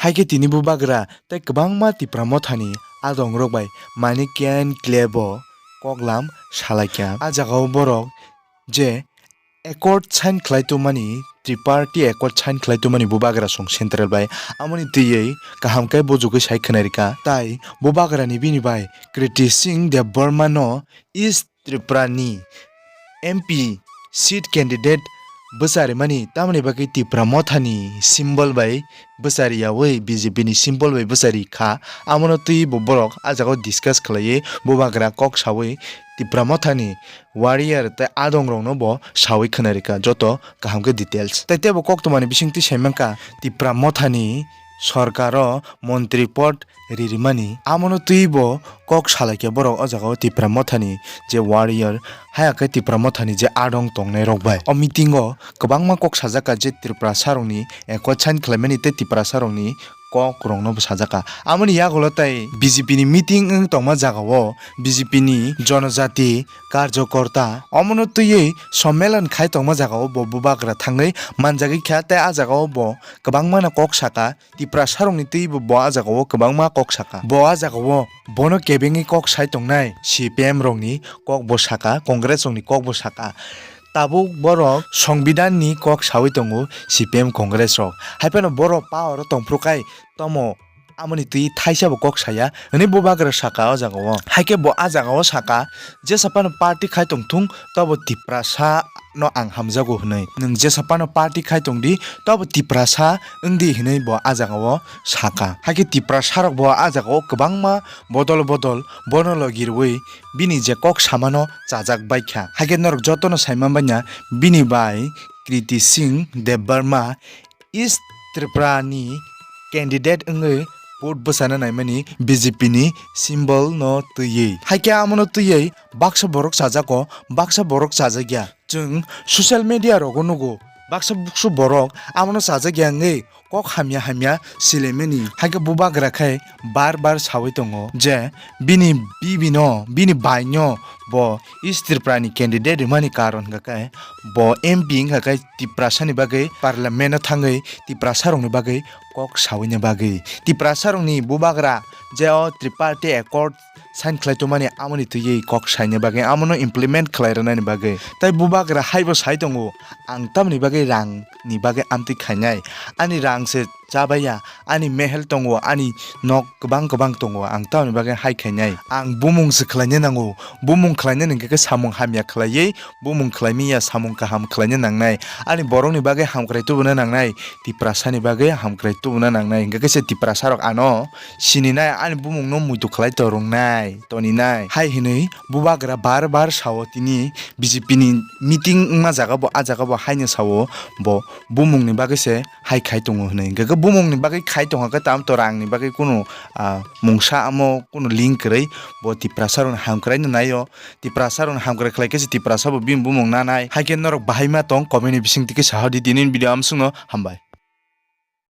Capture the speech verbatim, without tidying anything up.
Hai khe tini bubagra tei kwbangma Tipra Mothani adongrok bai Manikya Enclave-o koklam salaikha. A jagao borok je accord sign khlai tongmani, triparty accord sign khlai tongmani bubagra song central bai, amoni twiwi kaham khe bujugwi sai khwnai rwkha. Tai bubagrani bini bai Kriti Singh Debbarma no East Tripura ni M P seat candidate bwcharimani, tamoni bagwi Tipra Mothani symbol bai bwchariyawi B J P ni symbol bai bwchari kha. Amono twi bo borok a jagao discuss khlaiwi bubagra kok sawi Tipra Mothani warrior tei adongrokno bo sawi khwnai rwkha joto kaham khe details. Tei teibo koktwmani bisingtwi sai mankha Tipra Mothani sorkaro montri pod ririmani. Amono twibo kok salaikha borok o jagao Tipra Mothani je warrior, haya khe Tipra Mothani je adong tongnai rok bai. O meeting o kwbangma kok sajak kha je Tiprasa rokni accord sign khlaimani tei Tiprasa rokni kok rokno bo sajak kha. Amoni yagulo tai B J P ni meeting wng tongma jagao B J P ni jonojati karjokorta omono twiwi sommelon khai tongma jagao bo bubagra thangwi manjagwi kha tei a jagao bo kwbangmano kok saka. Tiprasa rokni twiwi bo, bo a jagao kwbangma kok saka. Bo a jagao bono kebengwi kok sai tongnai C P M rokni kok bo saka, Congress rokni kok bo saka. Tabuk borok Songbidanni kok sawi tongo C P M Congress rok. Hai phano borok power o tongphuru khai tomo amoni twi thaisa bo kok saya hwnwi bubagra saka o jagao. Hai khe bo a jagao saka, jesa phano party khai tongthung tobo Tiprasa no ang hamjago hwnwi. Nwng jesa phano party khai tongdi tobo Tiprasa wngdi hwnwi bo a jagao saka. Hai khe Tiprasa rok bo a jagao kwbangma bodol bodol bono logi rwui bini je kok samano chajak baikha. Hai khe norok jotono sai manbaina bini bai Kriti Singh Debbarma East Tripura ni candidate wngwi vote bwchana naimani B J P ni symbol no twiwi. Hai khe amono twiwi baksa borok chajago, baksa borok chajakya. Chwng social media rogo nugo, baksa buksu borok amono chajakya wngwi kok hamya hamya silaimani. Hai khe bubagra khai bar bar sawi tongo je bini bibi no, bini bai no bo East Tripura ni candidate rwmani karon hwnkha khe bo M P wngkha khe Tiprasa ni bagwi parliament o thangwi Tiprasa rokni bagwi kok sawini bagwi. Tiprasa rokni bubagra je o Triparty Accord sign khlai tongmani amoni twiwi kok saini bagwi, amono implement khlai rwnani bagwi. Tai bubagra haibo sai tongo, ang tamoni bagwi rang ni bagwi amtwi khainai. Ani rang se chabaiya, ani mehel tongo, ani nok kwbang kwbang tongo, ang tamoni bagwi hai khainai. Ang bumung se khlaina nango, bumung khlainani hwnkhe khe samung hamya khlaiwi, bumung khlaimaya samung kaham khlaina nangnai. Ani borokni bagwi hamkrai tubuna nangnai, Tiprasani bagwi hamkrai tubuna nangnai, hwnkhe khe se Tiprasarok ano sininai, ani bumungno muitu khlai torungnai, toninai. Hai hwnwi bubagra bar bar sao tini B J P ni meeting wngma jaga bo, a jaga bo haino sao bo bumungni bagwi se hai khai tongo hwnwi. Hwnkhe khe bumungni bagwi khai tongkha khe tamo to rangni bagwi kunu, ah, mungsa amo kunu link kwrwi bo Tiprasarokni hamkraino naio. Tiprasarokni hamkrai khlai khe se Tiprasa bo bini bumung nanai. Hai khe norok bahai ma tong comment ni bisingtwi khe saha di, tini ni video amsukno hambai.